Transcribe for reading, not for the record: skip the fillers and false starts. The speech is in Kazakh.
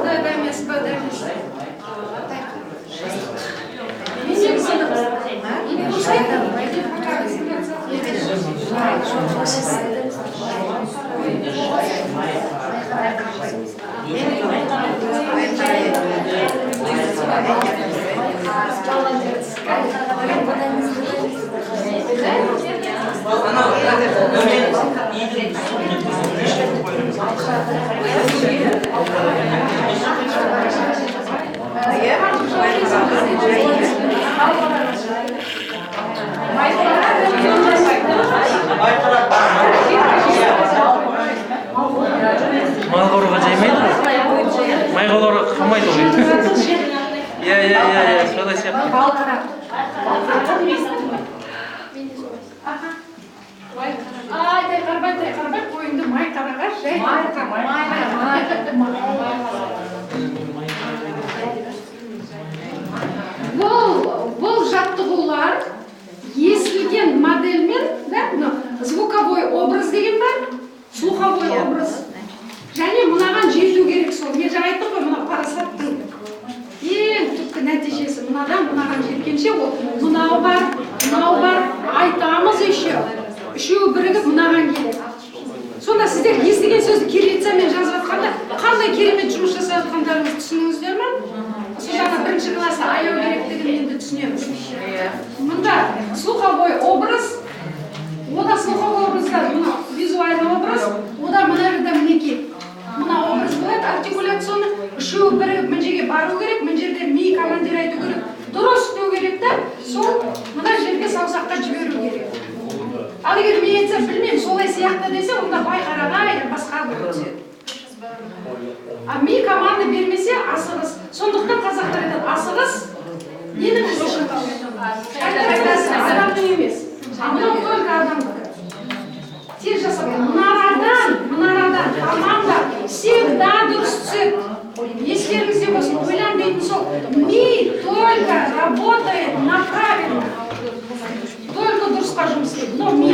Да, емес, Б да емес. Мен негізі дұрыс айттым. Пока 18. Мал қоруға жаймайды ғой. Май қоруға қалмайды ғой. Иә, иә, иә, иә, сондай сияқты. Ай, Тайқарбай, Тайқарбай, қойыңды май қараға жай. Бұл жаттығулар естілген модельмен, да, мынау звуковой образ деген бар, слуховой образ. Және мынаған жету керек сол. Мен жаңа айттым ғой, мына парасаттың ең түпкі нәтижесі мынадан мынаған жеткенше ол мынау бар, мынау бар, айтамыз еще. Үшеуі бірігіп мынаған келеді. Сонда сіздер естіген сөзді кириллицамен жазып жатқанда қандай керемет жұмыс жасап жатқандарыңызды түсініңіздер ме? Сол жаңа бірінші класста аяу керектігін енді түсінеміз. Мында слуховой образ, ода слуховой образда мына визуальный образ, ода мына жерде мінекей мына образ болады, артикуляционный. Үшеуі бірігіп мына жерге бару керек, мына жерде ми командир айту керек, дұрыс істеу керек та, сол мына жерге саусаққа жіберу керек. Ал егер ми айтса, білмеймін, солай сияқты десе, онда Байқараға или басқа бір түседі. А ми команда бермесе, асығыс. Сондықтан қазақтар айтады, асығыс ненің ісі? Адамның емес. А мынау только адамдікі. Тез жасап, мынарадан команда всегда дұрыс түседі. Естеріңізде болсын, ойлан дейтін сол. Ми только работает на правильно. Только дұрысқа жұмыс істейді. Но ми